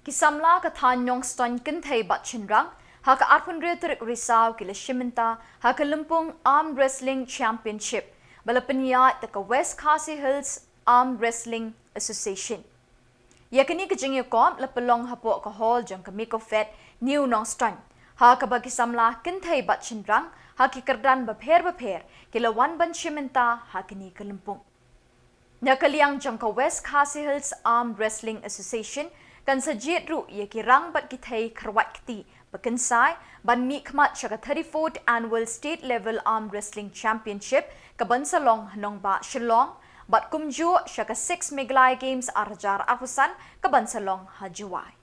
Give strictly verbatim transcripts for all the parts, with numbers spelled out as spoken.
Ki samla ka thaiñ Nongstoiñ kynthei bad shynrang ha ka arphew hynriew tarik Risaw ki la shim bynta ha ka lympung Arm Wrestling Championship ba la pynïaid da ka West Khasi Hills Arm Wrestling Association. Ïa kane ka jingïakob la pynlong hapoh ka hall jong ka Mikofed New Nongstoiñ, ha kaba ki samla kynthei bad shynrang ha ki kyrdan bapher bapher ki la wan ban shim bynta ha kane ka lympung. Na ka liang jong ka West Khasi Hills Arm Wrestling Association, kan sa jied ruh ïa ki rang bad ki thei kyrwat kti ba kynsai ban mihkhmat sha ka thirty-fourth Annual State Level Arm Wrestling Championship ka ban sa long ha nongbah Shillong, bad kumjuh sha ka six Meghalaya Games ar hajar arphew san ka ban sa long ha Jowai.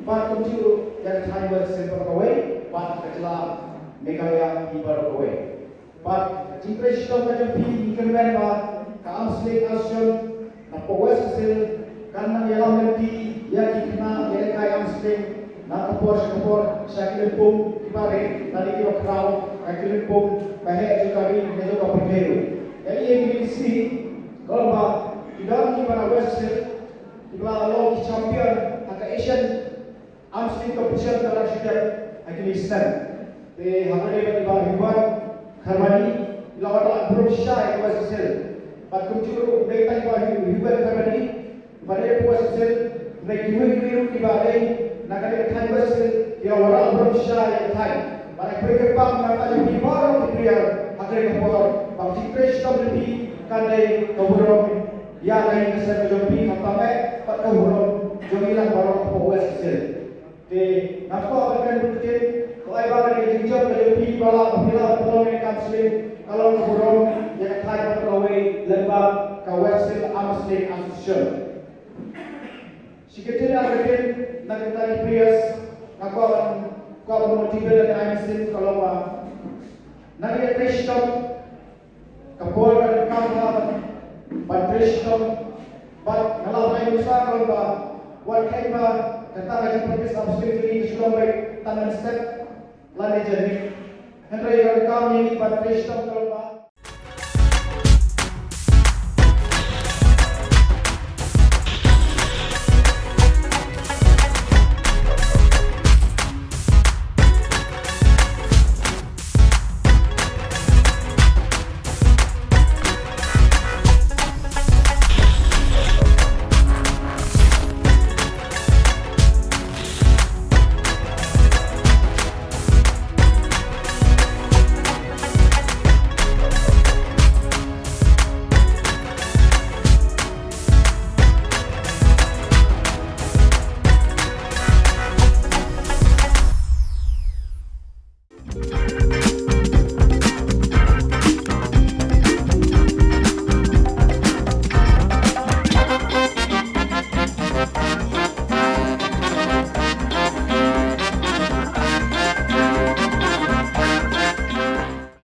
Bad kumjuh ïa ka thaiñ West Khasi Hills baroh kawei, bad ka jylla Meghalaya hi baroh kawei. Bad ka jingtrei shitom ka jong phi ngi kyrmen ba ka Arm Wrestling Association na poh West Khasi Hills kan nang ïalam lynti ïa ki khynnah ïalehkai arm wrestling na ka por sha ka por sha ki lympung kiba rit lane kiba khraw, ka ki lympung ba heh jong ka ri ne jong ka pyrthei ruh. Ïa i ïa ki lynti ka long ba ki don kiba na West Khasi Hills kiba la long ki champion ha ka Asian Arm Wrestling Competition ka la shu dep ha kine ki snem. Te ha kane ba i Bah Hubert Kharbani i la wanrah burom shisha ïa ka West Khasi Hills. Bad kumjuh ruh dei tang i Bah Hu-, Hubert Kharbani ba dei ha West Khasi Hills, dei kiwei kiwei ruh kiba dei na kane ka thaiñ West Khasi Hills ki la wanrah burom shisha ïa ka thaiñ. Bad nga kyrpad ïa phi baroh ki player ha kane ka por ba ka jingtrei shitom jong phi kan dei ka burom ïa ka ïing ka sem ka jong phi khamtam eh bad ka burom jong ngi lang baroh hapoh West Khasi Hills. Te nga kwah ban kren bun ktien, ko ai ba ka jingjop ka jong phi ba la phi la pynlong ïa ka Arm Wrestling ka long ka burom ïa ka thaiñ bad kawei lyngba ka West Khasi Hills Arm Wrestling Association. Shi kyntien ar kyntien na ka bynta ki players, nga kwah ban, kwah ban motivate ïa ka Arm Wrestling ka long ba na ka ïa trei shitom ka por ka donkam ban trei shitom. Bad nga la rai nuksa ka long ba wat kheiñ ba kata ka jingpractice arm wrestling jong ngi ka shu long ba tang mynstep lane janmiet. Hynrei ka donkam ïa ngi ban trei shitom.